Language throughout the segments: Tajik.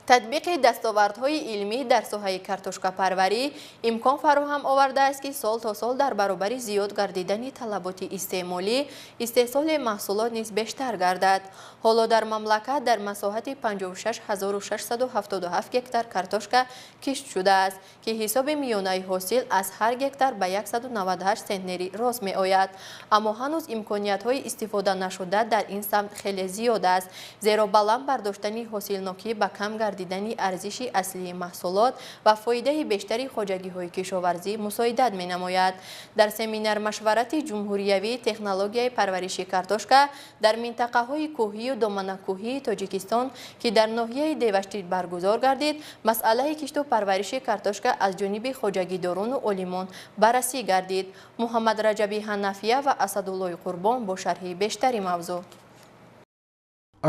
Татбиқи дастовардҳои илмӣ дар соҳаи картошкапарварӣ имкон фароҳам овардааст, ки сол то сол дар баробари зиёд гардидани талаботи истеъмолӣ истеҳсоли маҳсулот низ бештар гардад. Ҳоло дар мамлакат дар масоҳати 56 677 гектар картошка кишт шудааст, ки ҳисоби миёнаи ҳосил аз ҳар гектар ба 198 центнери рост меояд. Аммо ҳанӯз имкониятҳои истифода нашуда дар ин самт хеле зиёд аст, зеро баланд бардоштани ҳосилнокӣ ба кам гардидани арзиши аслии маҳсулот ва фоидаи бештари хоҷагиҳои кишоварзӣ мусоидат менамояд. Дар семинар машварати ҷумҳуриявии технологияи парвариши картошка дар минтақаҳои кӯҳию доманакӯҳии Тоҷикистон, ки дар ноҳияи Деваштич баргузор гардид, масъалаи кишту парвариши картошка аз ҷониби хоҷагидорону олимон баррасӣ гардид. Муҳаммадраҷаби Ҳанафия ва Асадуллои Қурбон бо шарҳи бештари мавзӯъ.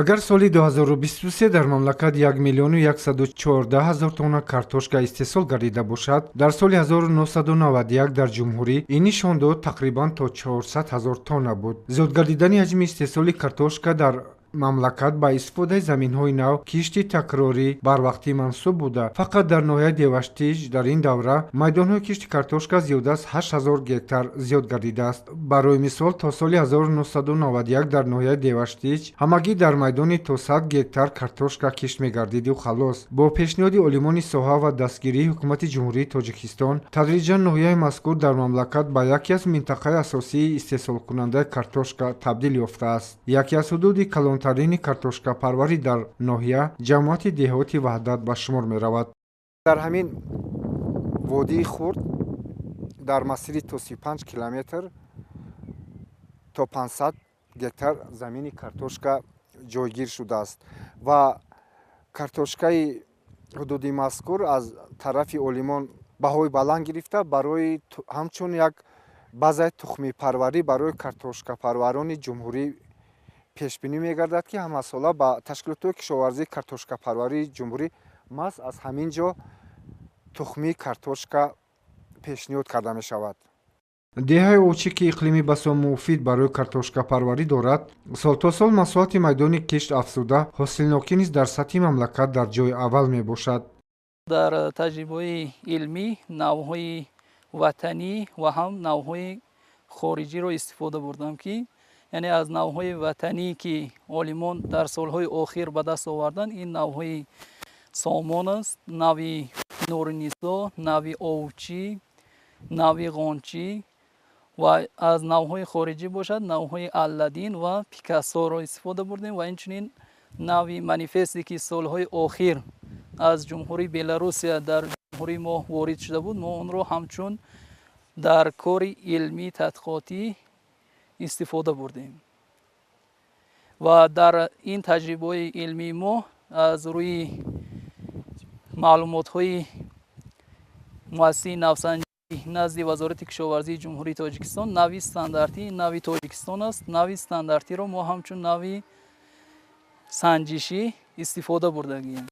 Агар соли 2023 дар мамлакат 1 миллиону 114 ҳазор тонна картошка истеҳсол гардида бошад, дар соли 1991 дар ҷумҳурӣ ин нишондод тақрибан то 400 ҳазор тонна буд. Зиёд гардидани ҳаҷми истеҳсоли картошка дар мамлакат ба истифодаи заминҳои нав, кишти такрорӣ, барвақтӣ мансуб буда, фақат дар ноҳияи Деваштич дар ин давра майдонҳои кишти картошка зиёда аз 8000 гектар зиёд гардидааст. Барои мисол, то соли 1991 дар ноҳияи Деваштич ҳамагӣ дар майдони то 100 гектар картошка кишт мегардиду халос. Бо пешниҳоди олимони соҳа ва дастгирии Ҳукумати Ҷумҳурии Тоҷикистон тадриҷан ноҳияи мазкур дар мамлакат ба яке аз минтақаи асосии истеҳсолкунандаи картошка табдил ёфтааст. Яке аз ҳудуди калонтарини картошкапарварӣ дар ноҳия ҷамоати деҳоти Ваҳдат ба шумор меравад. Дар ҳамин водии хурд дар масири то 35 километр то 500 гектар замини картошка ҷойгир шудааст ва картошкаи ҳудуди мазкур аз тарафи олимон баҳои баланд гирифта, барои ҳамчун як базаи тухмипарварӣ барои картошкапарварони ҷумҳурӣ пешбинӣ мегардад, ки ҳамасола ба ташкилотҳои кишоварзии картошкапарварии ҷумҳурӣ маҳз аз ҳамин ҷо тухмии картошка пешниҳод карда мешавад. Деҳаи Очӣ, ки иқлими басо муфид барои картошкапарварӣ дорад, сол то сол масоҳати майдони кишт афзуда, ҳосилнокӣ низ дар сатҳи мамлакат дар ҷои аввал мебошад. Дар таҷрибаҳои илмӣ навъҳои ватанӣ ва ҳам навъҳои хориҷиро истифода бурдам, ки яъне аз навъҳои ватанӣ, ки олимон дар солҳои охир ба даст оварданд, ин навъҳои Сомон аст, нави Нуринисо, нави Овчӣ, нави Ғончӣ ва аз навъҳои хориҷӣ бошад, навъҳои Алладин ва Пикассоро истифода бурдем ва инчунин нави Манифесте, ки солҳои охир аз Ҷумҳурии Беларусия дар ҷумҳурии мо ворид шуда буд, мо онро ҳамчун дар кори илмӣ тадқиқотӣ истифода бурдем. Ва дар ин таҷрибаҳои илмии мо аз рӯи маълумотҳои муассисаи навсанҷӣ назди Вазорати кишоварзии Ҷумҳурии Тоҷикистон нави стандартӣ нави Тоҷикистон аст. Нави стандартиро мо ҳамчун нави санҷишӣ истифода бурдагием.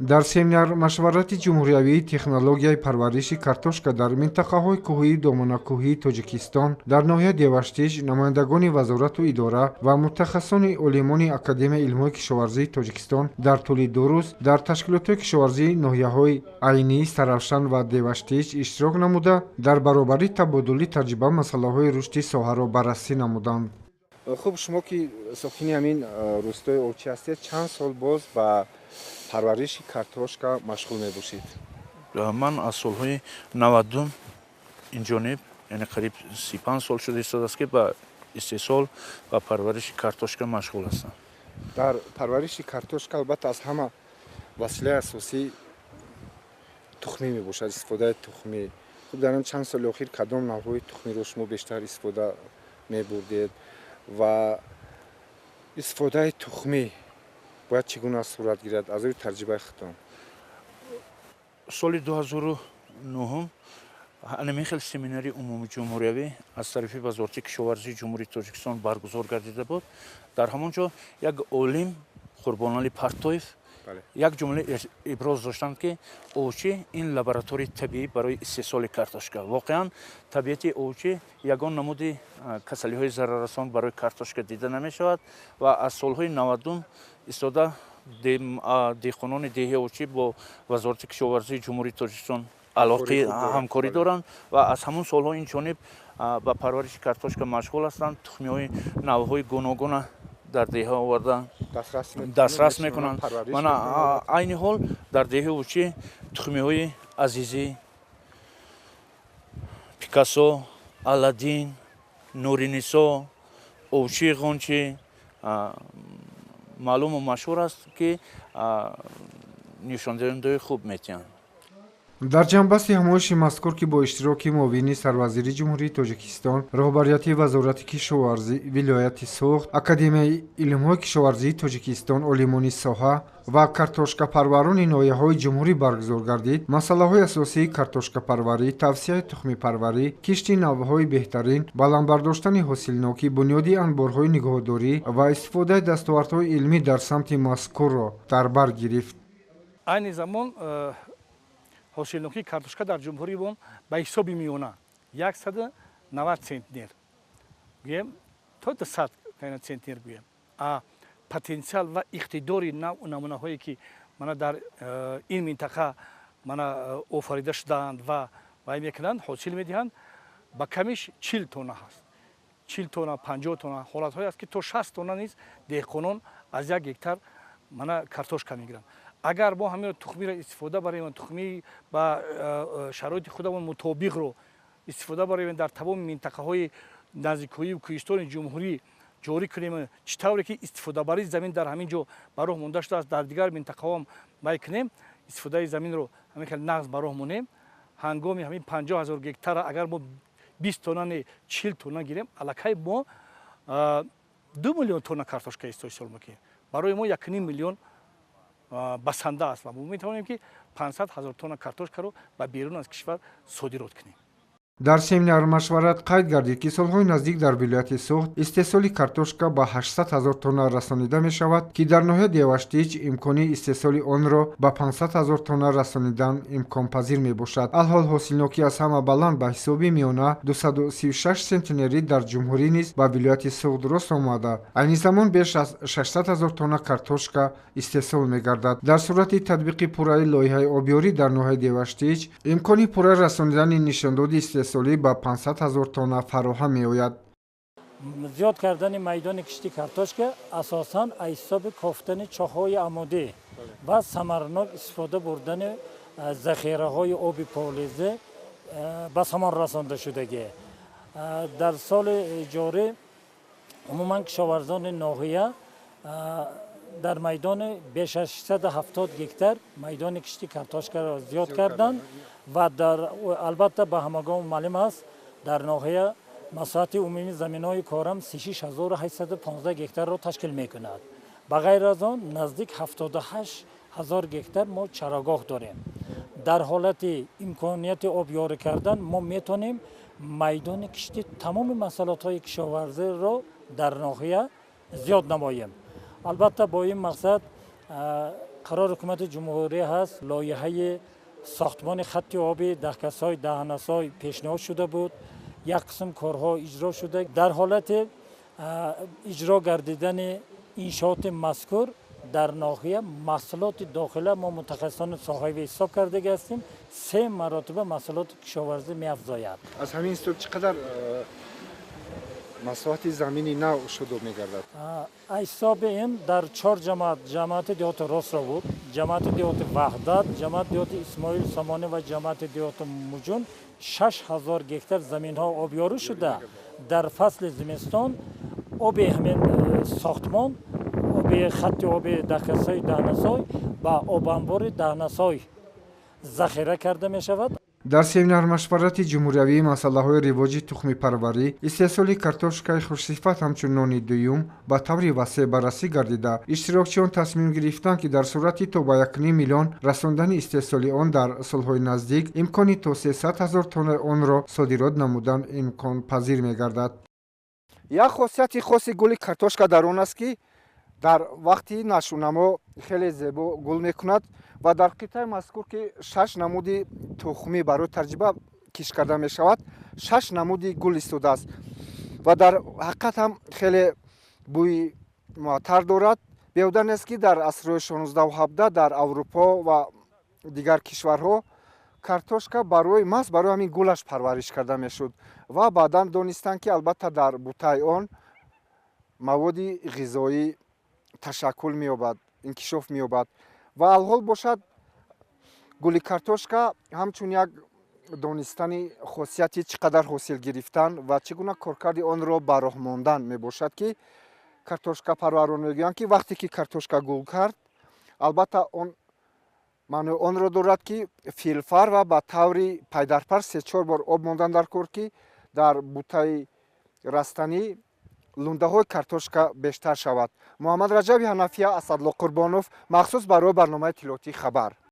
Дар семинар машварати ҷумҳуриявии технологияи парвариши картошка дар минтақаҳои кӯҳии доманакӯҳии Тоҷикистон дар ноҳияи Деваштич намояндагони вазорату идора ва мутахассисони олимони Академияи илмҳои кишоварзии Тоҷикистон дар тӯли 2 рӯз дар ташкилотҳои кишоварзии ноҳияҳои Айнӣ, Сарафшан ва Деваштич иштирок намуда, дар баробари табодули таҷриба масъалаҳои рушди соҳаро баррасӣ намуданд. Хуб, шумо ки сокини ҳамин рӯстои Овчӣ ҳастед, чанд сол боз ба парвариши картошка машғул мебошед? Ман аз солҳои 90-ум инҷониб, яъне қариб 35 сол шуда истодааст, ки ба истеҳсол ва парвариши картошка машғул ҳастам. Дар парвариши картошка, албатта, аз ҳама василаи асосӣ тухмӣ мебошад, истифодаи тухмӣ. Хуб, дар ин чанд соли охир кадом навъҳои тухмиро шумо бештар истифода мебурдед ва истифодаи тухмӣ бояд чӣ гуна сурат гирад аз рӯи таҷрибаи худтон? Соли 2009 ҳамин хел семинари умумиҷумҳуриявӣ аз тарафи Вазорати кишоварзии Ҷумҳурии Тоҷикистон баргузор гардида буд. Дар ҳамон ҷо як олим, Қурбоналӣ Партоев, як ҷумла иброз доштанд, ки Овчӣ ин лабораторияи табиӣ барои истеҳсоли картошка. Воқеан, табиати Овчӣ ягон намуди касалиҳои зараррасон барои картошка дида намешавад ва аз солҳои 90-ум истода. Деҳқонони деҳаи Овчӣ бо Вазорати кишоварзии Ҷумҳурии Тоҷикистон алоқаи ҳамкорӣ доранд ва аз ҳамон солҳо ин ҷониб ба парвариши картошка машғул ҳастанд. Тухмиҳои навъҳои гуногуна дар деҳа оварда дастрас мекунанд. Мана, айни ҳол дар деҳаи Овчӣ тухмиҳои Азизӣ, Пикассо, Аладдин, Нуринисо, Овчии Ғунчӣ маълуму машҳур аст, ки нишондиҳандаҳои хуб метиҳанд. Дар ҷамъбасти ҳамоиши мазкур, ки бо иштироки муовини сарвазири Ҷумҳурии Тоҷикистон, роҳбарияти Вазорати кишоварзӣ вилояти Суғд, Академияи илмҳои кишоварзии Тоҷикистон, олимони соҳа ва картошкапарварони ноҳияҳои ҷумҳурӣ баргузор гардид, масъалаҳои асосии картошкапарварӣ, тавсияи тухмипарварӣ, кишти навъҳои беҳтарин, баланд бардоштани ҳосилнокӣ, бунёди анборҳои нигоҳдорӣ ва истифодаи дастовардҳои илмӣ дар самти мазкурро дар бар гирифт. Айни замон ҳосилнокии картошка дар ҷумҳурии мо ба ҳисоби миёна 190 центнер гӯем то 200 центнер гӯем. А потенсиал ва иқтидори навъу намунаҳое, ки мана дар ин минтақа мана офарида шудаанд ва вай мекунанд, ҳосил медиҳанд, ба камиш 40 тонна ҳаст, 40 тонна, 50 тонна. Ҳолатҳое аст, ки то 60 тонна низ деҳқонон аз як гектар мана картошка мегиранд. Агар мо ҳамин тухмиро истифода барем, тухмии ба шароити худамон мутобиқро истифода барем, дар тамоми минтақаҳои наздиккӯҳию кӯҳистони ҷумҳурӣ ҷорӣ кунем, чӣ тавре ки истифодабарии замин дар ҳамин ҷо ба роҳ монда шудааст, дар дигар минтақаҳоам май кунем, истифодаи заминро ҳамин хел нағз ба роҳ монем, ҳангоми ҳамин 50 000 гектара агар мо 20 тонна не, 40 тонна гирем, аллакай мо 2 миллион тонна картошка истеҳсол мекунем. Барои мо 1,5 миллион басанда аст ва мо метавонем, ки 500 000 тонна картошкаро ба берун аз кишвар содирот кунем. Дар семинар машварат қайд гардид, ки солҳои наздик дар вилояти Суғд истеҳсоли картошка ба 800 ҳазор тонна расонида мешавад, ки дар ноҳияи Деваштич имкони истеҳсоли онро ба 500 ҳазор тонна расонидан имконпазир мебошад. Алҳол ҳосилнокӣ аз ҳама баланд ба ҳисоби миёна 236 центнерӣ дар ҷумҳурӣ низ ба вилояти Суғд рост омада, айни замон беш аз 600 ҳазор тонна картошка истеҳсол мегардад. Дар сурати татбиқи пурраи лоиҳаи обёрӣ дар ноҳияи Деваштич имкони пурра расонидани нишондоди истеҳсолӣ ба 500 ҳазор тонна фароҳам меояд. Зиёд кардани майдони кишти картошка асосан аз ҳисоби кофтани чоҳҳои амудӣ ва самарнок истифода бурдани захираҳои оби полезӣ ба самар расонда шудагӣ. Дар соли ҷорӣ умуман кишоварзони ноҳия дар майдони беш аз 670 гектар майдони кишти картошкаро зиёд карданд ва дар албатта, ба ҳамагон маълум аст, дар ноҳия масоҳати умумии заминҳои корам 36 815 гектарро ташкил мекунад. Ба ғайр аз он, наздик 78 ҳазор гектар мо чарогоҳ дорем. Дар ҳолати имконияти обёрӣ кардан мо метавонем майдони кишти тамоми маҳсулотҳои кишоварзиро дар ноҳия зиёд намоем. Албатта, бо ин мақсад қарори ҳукумати ҷумҳурӣ ҳаст, лоиҳаи сохтмони хатти оби Даҳкасой, Даҳанасой пешниҳод шуда буд. Як қисм корҳо иҷро шуда. Дар ҳолати иҷро гардидани иншооти мазкур дар ноҳия маҳсулоти дохила, мо мутахассисони соҳавӣ ҳисоб кардаги ҳастем, се маротиба маҳсулоти кишоварзӣ меафзояд. Аз ҳамин ҳисоб чӣ қадар масоҳати замини нав шудо мегардад? Ҳисоби ин дар чор ҷамоат: ҷамоати деҳоти Ростробуд, ҷамоати деҳоти Ваҳдат, ҷамоати деҳоти Исмоил Сомонӣ ва ҷамоати деҳоти Муҷун 6000 гектар заминҳо обёрӣ шуда, дар фасли зимистон оби ҳамин сохтмон, оби хатти оби Даҳкасои, Даҳнасой ба обанбори Даҳнасой захира карда мешавад. Дар семинар машварати ҷумҳуриявии масъалаҳои ривоҷи тухмипарварӣ, истеҳсоли картошкаи хушсифат ҳамчун нони дуюм ба таври васеъ баррасӣ гардида, иштирокчиён тасмим гирифтанд, ки дар сурати то ба 1,5 миллион расондани истеҳсоли он дар солҳои наздик имкони то 300 ҳазор тоннаи онро содирот намудан имконпазир мегардад. Як хосияти хоси гули картошка дар он аст, ки дар вақти нашъунамо хеле зебо гул мекунад ва дар қитъаи мазкур, ки шаш намуди тухмӣ барои таҷриба кишт карда мешавад, шаш намуди гул истодааст ва дар ҳақиқат ҳам хеле бӯи муаттар дорад. Беҳуда нест, ки дар асрҳои 16-17 дар Аврупо ва дигар кишварҳо картошка барои маҳз барои ҳамин гулаш парвариш карда мешуд ва баъдан донистанд, ки албатта дар бутаи он маводи ғизоӣ ташаккул меёбад, инкишоф меёбад. Ва алҳол бошад, гули картошка ҳамчун як донистани хосияти чӣ қадар ҳосил гирифтан ва чӣ гуна коркарди онро ба роҳ мондан мебошад, ки картошкапарварон мегӯянд, ки вақте ки картошка гул кард, албатта он маънои онро дорад, ки филфар ва ба таври пайдарпар се-чор бор об мондан дар кор, ки дар бутаи растанӣ лундаҳои картошка бештар шавад. Муҳаммад Раҷаби Ҳанафия, Асадло Қурбонов, махсус барои барномаи иттилоотии «Хабар».